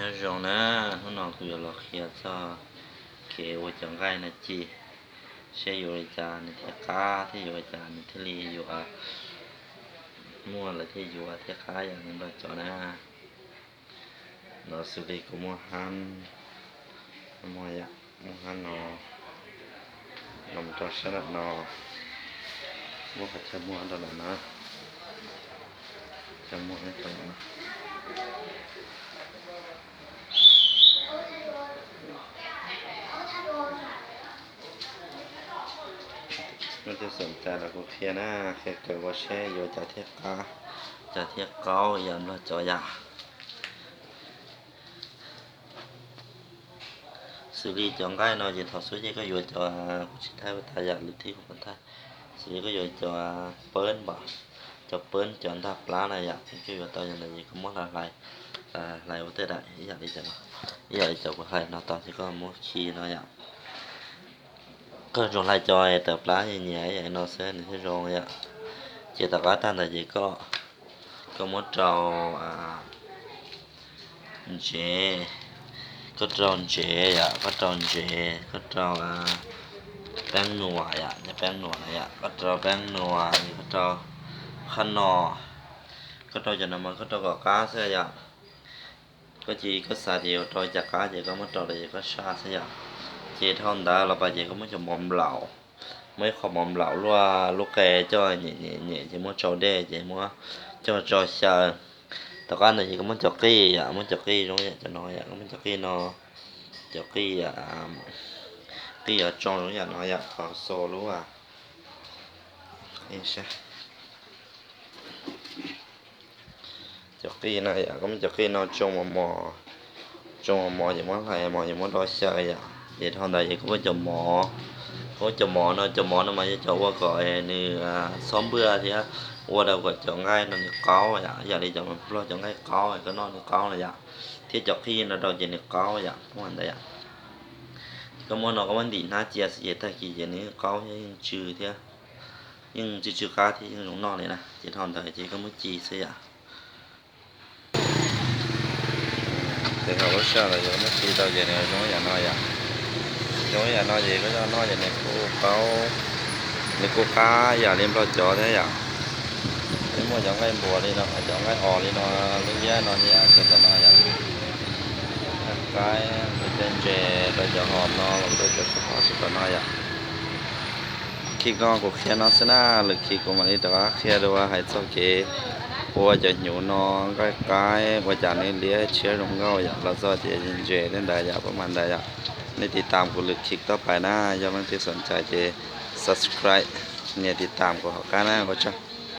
Nyob zoo na, hnub no kuv yuav los qhia txog kev ua cov nqaij no ci, seb yuav li cas nws thiaj qab thiab yuav li cas nws thiaj li yuav muaj lawm thiaj yuav thiaj qab yam li nplog cov na. No xws li kuv muaj hab, muaj yam, muaj hab no, no mus rau sab nram no, muab qhov chaw muag rau nram no, chaw muag no. Leej twg xom cai los kuv qhia na, qhia kawm ua seb yuav cas thiaj qab, cas thiaj qaub yam nplog cov yam. Xws li cov nqaij no ces thaum xub ces koj yuav cov, kuv tsis thaij ua tas yam lwm thib kuv thaij. Xws li koj yuav cov peb npam, cov peb cov ntag plab na yam, ces koj yuav tau yam ntawd ces koj muab hlais, hlais ua tej daim ib yam li cov, ib yam li cov kuv hlais no tau ces koj muab khi no yam. Koj tsuas hlais cov tawm plab nyias nyias yam no xwb nws thiaj zoo yom. Ces tom qab tag ntawd ces koj, koj muab rau ntsev, koj rau ntsev yom, koj rau ntsev, koj rau peeb nuas yom, peeb nuas na yom, koj rau peeb nuas, koj rau qhab no, koj rau cov no mas koj rau kom qab xwb yom. Koj cia koj xav tias yuav rau cas qab ces koj muab rau lawm ces koj saj xwb yom. Ces dhau ntawd los pas ces koj muab cov mov nplaum, muab ib qho mov nplaum luaj lub qe coj nyem nyem nyem ces muab tsau dej ces muab coj tso xyaw. Tom qab ntawd ces koj muab cov qij yom, muab cov qij zoo yam cov no yom, koj muab cov qij no, cov qij, qij yuav tsoo zoo yam no yom, qhov xo lub Cov qij no yom, koj muab cov qij no tsoo mos mos, tsoo mos mos ces muab hlais mos ces muab rau xyaw yom. Ces dhau ntawd ces koj muab cov mov, koj muab cov mov no, cov mov no mas yog cov ua kom nws txhob npwj thiab ua rau kom cov nqaij no nws qaub yom, yam li cov nplog cov nqaij qaub koj noj nws qaub na yom, thiab cov qij no rau ces nws qaub yom, ua ntawd yom. Ces koj muab no koj muab ntim hnab cia xwb ces tag kis ces nws yeej qaub thiab yeej tsw thiab, yeej tsw tsw qab thiab yeej zoo noj li na. Ces dhau ntawd ces koj muab ci xwb yom. Ces thaum lub sij hawm ntawd ces koj muab ci tau ces nws zoo yam no yom. Zoo yam no ces koj coj noj ces nws kuj qaub, nws kuj qab yam li nplog cov thiab yom. Yeej muaj cov nqaij npuas li no, cov nqaij os li no, liab liab no thiab, cov tom no yom. Nqaij qaib, tej ntses rau cov hom no los rau cov sub qab sub tom no yom. Khij no kuv qhia no xwb na, lwm khij kuv mam li rov qab qhia dua hais txog kev ua cov hnyuv no, nqaij qaib ua cas nws liab tshiab zoo nkauj yom, los txog ces ntses tej ntawd yom, pab mas ntawd yom. Nej tiv tam kuv lwm khij tau pais na, yog leej twg xom cai ces subscribe, nias tiv tam kuv hauv qab na, ua tsaug.